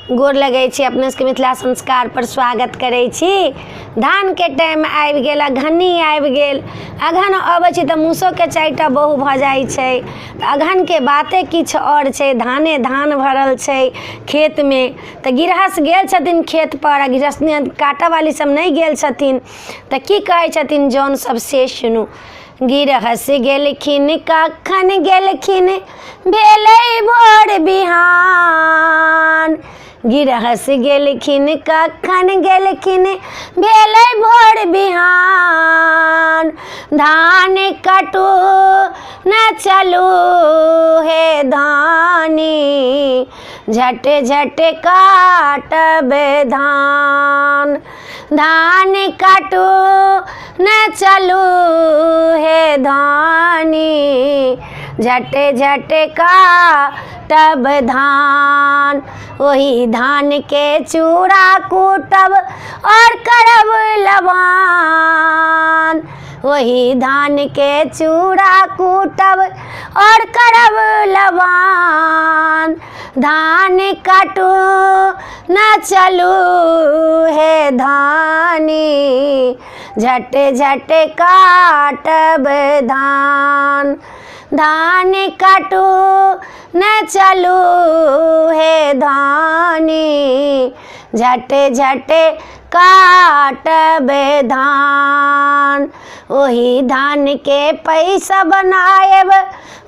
गोर लगै छी अपने सबके मिथिला संस्कारपर स्वागत करै छी। धानके टाइम आबि गेल, अगहनी आबि गेल। अगहन अबै छै तऽ मूसोके 4टा बहु भऽ जाइ छै। तऽ अगहनके बाते किछु आओर छै। धाने धान भरल छै खेतमे, तऽ गिरहस गेल छथिन खेतपर आ गृहस्थनी काटऽवाली सब नहि गेल छथिन। तऽ की कहै छथिन जन सब से सुनू। गिरहस गेलखिन कखन गेलखिन, भेलै भोर बिहान। गिरहस गेलखिन कखन गेलखिन, भेलै भोर बिहान। धान कटू न चलू हे धानी, झट झट काटब धान। धान काटू न चलू हे धानी, झट झट काटब धान। ओही धान के चूड़ा कूटब और करब लबान। ओही धान के चूड़ा कूटब और करब लबान। धान काटू न चलू हे धानी, झट झट काटब धान। धान काटू न चलू हे धानी, झट झट काटब धान। ओही धान के पैसा बनायब,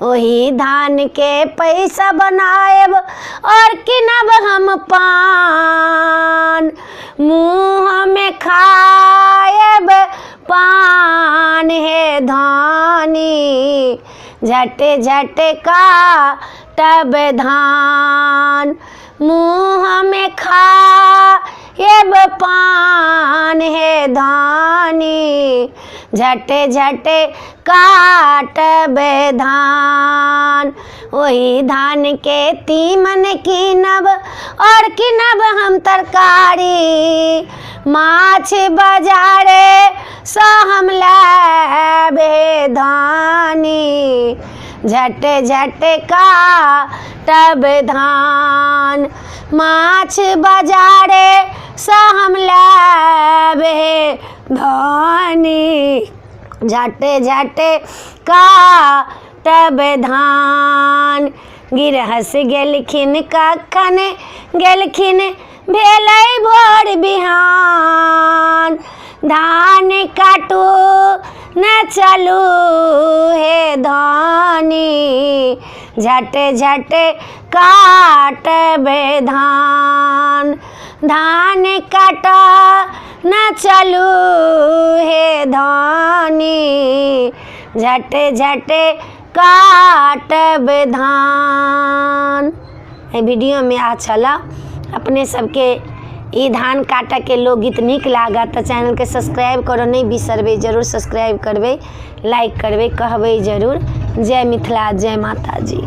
ओही धान के पैसा बनायब और किनब हम पान। मुँह में खायब पान हे धानी, झट झट काटब धान। मुँह में खायब पान हे धानी, झट झट काटब धान। ओही धान के तीमन कीनब और कीनब हम तरकारी। माछ बाजारे सँ हम लायब हे धानी, झट झट काटब धान। माछ बाजारे सँ हम लायब हे धानी, झट झट काटब धान। गिरहस गेलखिन कखन गेलखिन, भेलै भोर बिहान। धान काटू न चलू हे धानी, झट झट काटब धान। धान काट न चलू हे धानी, झट झट काटब धान। एहि वीडियोमे आ छलऽ अपने सबके ई धान काटऽके लोकगीत नीक लागत तऽ चैनलके सब्सक्राइब करऽ नहि बिसरबै, जरूर सब्सक्राइब करबै, लाइक करबै, कहबै जरूर। जय मिथिला, जय माताजी।